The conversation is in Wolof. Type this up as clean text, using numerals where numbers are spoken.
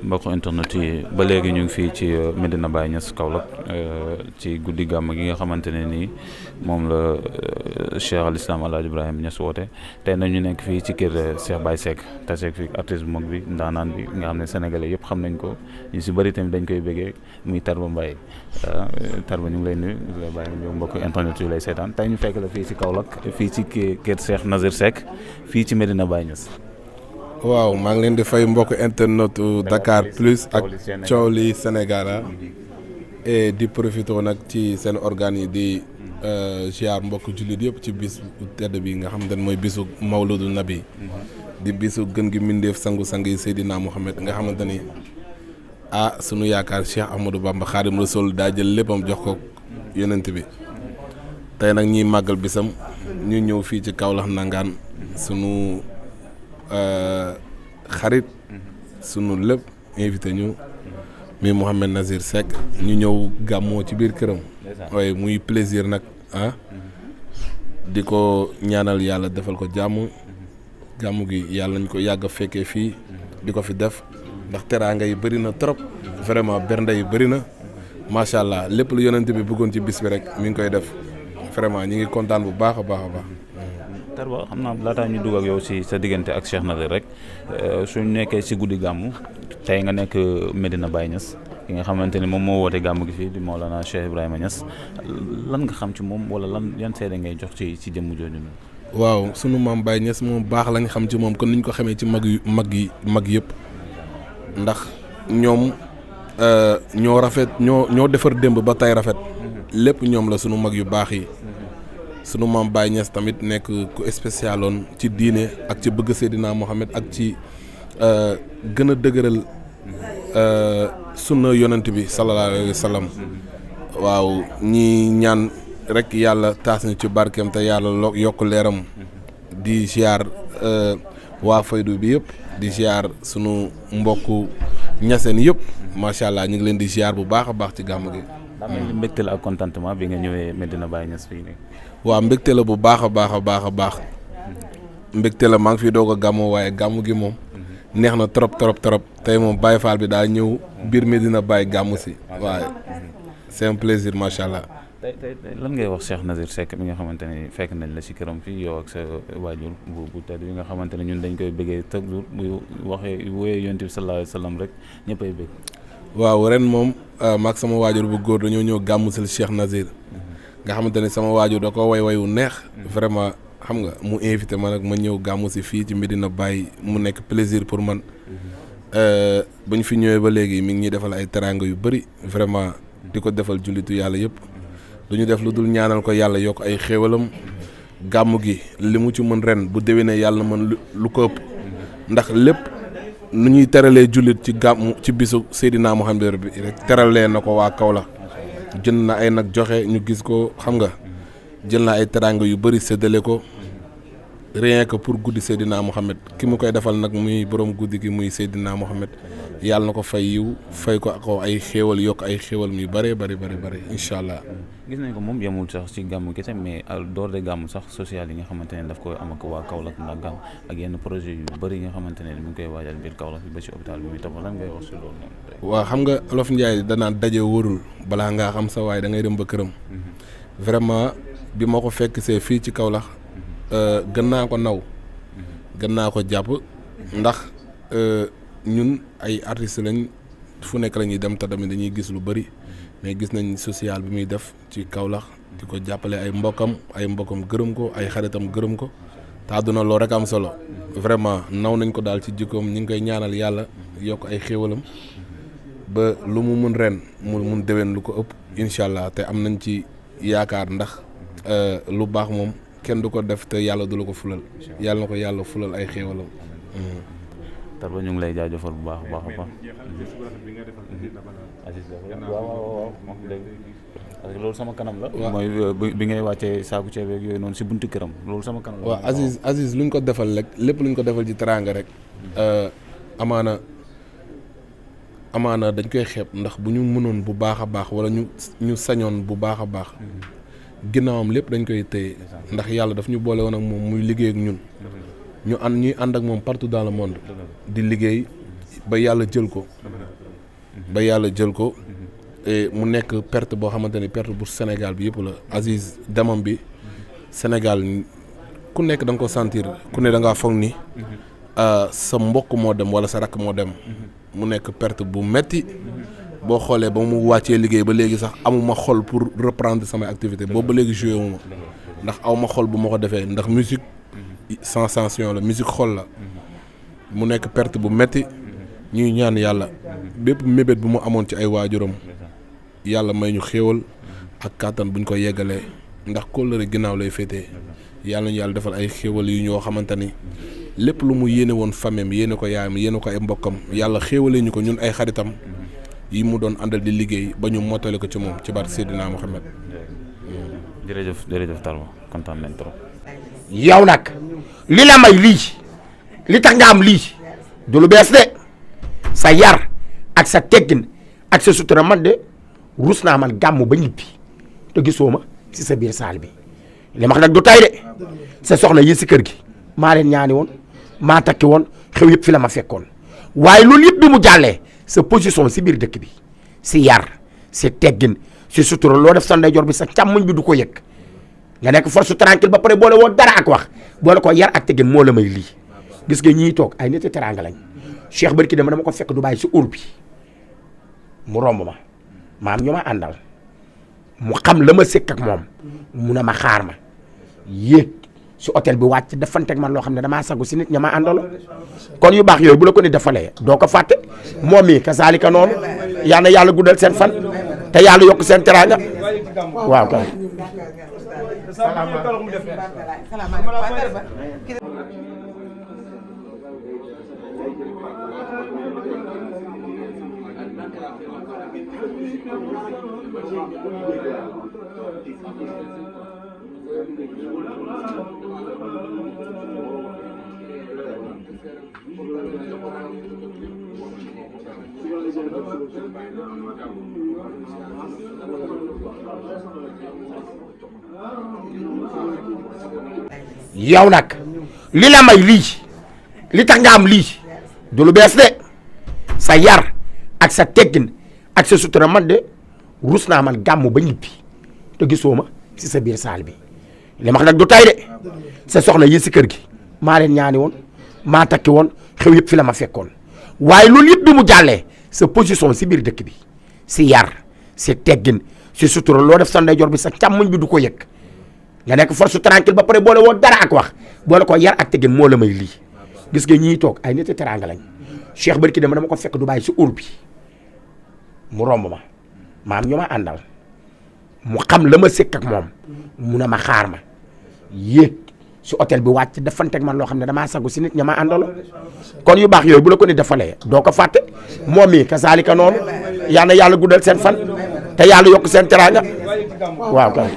mbokk internet yi ba léegi ñu ngi fii ci Medina Baye Niass Kaolack ci guddi gàmm gi nga xamante ne nii moom la Cheikh al Islam El Hadj Ibrahima Niass woote tey nag ñu nekk fii ci kër Cheikh Baye Seck taseeg fii artiste bu mag bi ndaanaan bi nga xam ne sénégalais yëpp xam nañ ko ñu si bëri tamit dañ koy bëggee muy Tarba Mbaye Tarba ñu ngi lay nuyu la bàyyi ñëw mbokk internet yu lay seetaan tey ñu fekk la fii ci Kaolack fii ci kër Cheikh Nazir Seck fii ci Medina Baye Niass. waaw maa ngi leen di fay mbokk internet Dakar Plus ak coow li Sénégal et di profité nag ci seen organes yi di ziar mbokk jullit yëpp ci bis bu tedd bi nga xam ne mooy bisu Mawludu Nabi di bisu gën gi mbindeef sangu-sang yi Seydina Mohamed nga xamante ni sunu yaakaar Cheikh Ahmadou Bamba Xaadim Rasul daa jël léppam jox ko yonent bi tey nag ñiy màggal bisam ñu ñëw fii ci Kaolack nangaan sunu xarit sunu lépp invité ñu mi Mouhamed Nazir Seck ñu ñëw gàmmoo ci biir këram waaye muy plaisir nag di ko ñaanal yàlla defal ko jàmm gi yàlla nañ ko yàgg a fekkee fii di ko fi def ndax teraanga yi bëri na trop vraiment bernde yi bëri na macha allah lépp lu yonent bi bëggoon ci bis bi rek mi ngi koy def vraiment ñi ngi kontaan bu baax a baax a baax. Tarba xam naa laataa ñu dugg ak yow si sa diggante ak Cheikh Nazir rek suñ nekkee si guddi gàmmu tey nga nekk Medina Baye Niass ki nga xamante ni moom moo woote gàmmu gi fii di Mawlana Cheikh Ibrahima Niass lan nga xam ci moom wala lan yan seede ngay jox ci jëmm jooju noonu. waaw sunu maam Baye Niass moom baax lañ xam ci moom kon niñ ko xamee ci mag yëpp ndax ñoom ñoo rafet ñoo defar démb ba tey rafet lépp ñoom la sunu mag yu baax yi. sunu maam Baye Niass tamit nekk ku spécialoon ci diine ak ci bëgg Seydina Mohamed ak ci gën a dëgëral sunna yonent bi sallallahu alayhi wa sallam waaw ñi ñaan rek yàlla taas ñu ci barkeem te yàlla yokk leeram di ziar waa faydu bi yëpp di ziar sunu mbokku ñaseen yëpp macha allah ñu ngi leen di ziar bu baax a baax ci gàmm gi. daa mel ni mbégte la ak contentement bi nga ñëwee Medina Baye Niass fii nii. waaw mbégte la bu baax a baax mbégte la maa ngi fi doog a gàmmu waaye gàmmu gi moom neex na trop tey moom Baye Fall bi daa ñëw biir Medina Baye gàmmu si waaye c'est un plaisir macha allah. tey lan ngay wax Cheikh Nazir Seck mi nga xamante ne fekk nañ la si këram fii yow ak sa waajur bu tedd bi nga xamante ne ñun dañ koy bëggee chaque jour bu waxee wooyee yonent bi sallallahu alayhi wa sallam rek ñëppay bëgg. waaw ren moom maag sama waajur bu góor dañoo ñëw gàmmu si Cheikh Nazir nga xamante ne sama waajur da ko wayu neex vraiment xam nga mu invité ma nag ma ñëw gàmmu si fii ci Medina Baye mu nekk plaisir pour man ba ñu fi ñëwee ba léegi mi ngi ñuy defal ay teraanga yu bëri vraiment di ko defal jullitu yàlla yëpp duñu def lu dul ñaanal ko yàlla yokk ay xéewalam gàmmu gi li mu ci mën ren bu déwénee yàlla mën lu ko ëpp ndax lépp nu ñuy teralee jullit ci gàmmu ci bisu Seydina Mohamed bi rek teralee na ko waa Kaolack jënd na ay nag joxe ñu gis ko xam nga jël na ay teraanga yu bëri séddale ko rien que pour guddi Seydina Mohamed ki mu koy defal nag muy borom guddi gi muy Seydina Mohamed yàlla na ko fay yiw fay ko ay xéewal yokk ay xéewal muy bëree bëri incha allah. gis nañ ko moom yemul sax ci gàmmu kese mais door de gàmmu sax social yi nga xamante ne daf koy am ak waa Kaolack ndax gàmm ak yenn projet yu bëri yi nga xamante ne mu ngi koy waajal biir Kaolack ba ci hôpital bi muy tabax lan ngay wax si loolu noonu. waaw xam nga Olof Ndiaye danaan daje wóorul balaa ngaa xam sa waaye da ngay dem ba këram. vraiment bi ma ko fekk see fii ci Kaolack gën naa ko naw gën naa ko jàpp ndax ñun ay artistes lañ fu nekk la ñuy dem te tamit dañuy gis lu bëri mais gis nañ social bi muy def ci Kaolack di ko jàppale ay mbokkam gërëm ko ay xaritam gërëm ko te àdduna loolu rek am solo vraiment naw nañ ko daal ci jikkoom ñu ngi koy ñaanal yàlla yokk ay xéewalam ba lu mu mun ren mu mun déwén lu ko ëpp incha allah te am nañ ci yaakaar ndax lu baax moom kenn du ko def te yàlla du la ko fulal yàlla na ko yàlla fulal ay xéewalam. Tarba ñu ngi lay jaajëfal bu baax a baax. waaw parce que loolu sama kanam la. mooy bi ngay wàccee saaku ceeb yooyu noonu si buntu këram loolu sama kanam la. waaw Aziz luñ ko defal rek lépp luñ ko defal ci teraanga rek amaana dañ koy xeeb ndax bu ñu mënoon bu baax a baax wala ñu sañoon bu baax a baax ginnaawam lépp dañ koy téye ndax yàlla daf ñu boole woon ak moom muy liggéey ak ñun. ñuy ànd ak moom partout dans le monde di liggéey ba yàlla jël ko ba yàlla jël ko et mu nekk perte boo xamante ni perte bu Sénégal bi yëpp la. Aziz demam bi Sénégal ku nekk da nga ko sentir ku ne da ngaa foog ni sa mbokk moo dem wala sa rakk moo dem mu nekk perte bu metti boo xoolee ba mu wàccee liggéey ba léegi sax amuma xol pour reprendre samay activité boobu ba léegi joué wu ma ndax aw ma xol bu ma ko defee ndax musique sensation la musique xol la mu nekk perte bu metti ñuy ñaan yàlla bépp mébét bu mu amoon ci ay waajuram yàlla may ñu xéewal ak kàttan buñ ko yeggalee ndax kóllëre ginnaaw lay féetee yàlla ñu yàlla defal ay xéewal yu ñoo xamante ni lépp lu mu yéene woon famem yéene ko yaayam yéene ko ay mbokkam yàlla xéewalee ñu ko ñun ay xaritam yi mu doon àndal di liggéey ba ñu mottale ko ci moom ci barke Seydina Mohamed. jërëjëf Talma kontaan nañ trop. yow nag li la may lii li tax nga am lii du lu bees de sa yar ak sa teggin ak sa sutura man de rus naa man gàmm ba ñibbi te gisoo ma si sa biir saal bi li ma wax nag du tay de sa soxna yi si kër gi maa leen ñaani woon maa takki woon xew yëpp fi la ma fekkoon waaye loolu yëpp bi mu jàllee sa position si biir dëkk bi si yar si teggin si sutura loo def sa ndeyjoor bi sa càmmoñ bi du ko yëg nga nekk force tranquille ba pare boole woo dara ak wax boole ko yar ak teggin moo la may lii gis nga ñii toog ay nit teranga lañ Cheikh barki dama ko fekk Dubaay si ur bi mu romb ma maam ñu ma àndal mu xam la ma sëkk ak moom mu ne ma xaar ma yéeg si hôtel bi wàcc defanteeg man loo xam ne damaa sagu si nit ña ma àndalo kon yu baax yooyu bu la ko ni defalee doo ko fàtte moom mi kasaalika noonu yaa na yàlla guddal seen fan te yàlla yokk seen teranga waaw kay yow nag li la may lii li tax nga am lii du lu bees de sa yar ak sa teggin ak sa sutura man de rus naa man gàmm ba ñibbi te gisoo ma si sa biir saal bi li ma wax nag du tay de sa soxna yi si kër gi maa leen ñaani woon maa takki woon xew yëpp fi la ma fekkoon waaye loolu yëpp bi mu jàllee sa position si biir dëkk bi si yar si teggin si sutura loo def sa ndeyjoor bi sa càmmoñ bi du ko yëg nga nekk force tranquille ba pare boole woo dara ak wax boole ko yar ak teggin moo la may lii gis nga ñii toog ay nit teranga lañ Cheikh barki dama ko fekk Dubaay si ur bi mu romb ma maam ñu ma àndal mu xam la ma sëkk ak moom mu ne ma xaar ma yéeg si hôtel bi wàcc defanteeg man loo xam ne damaa sagu si nit ña ma àndalo kon yu baax yooyu bu la ko ni defalee doo ko fàtte moom mi kasaalika noonu yaa na yàlla guddal seen fan te yàlla yokk seen teranga waaw kay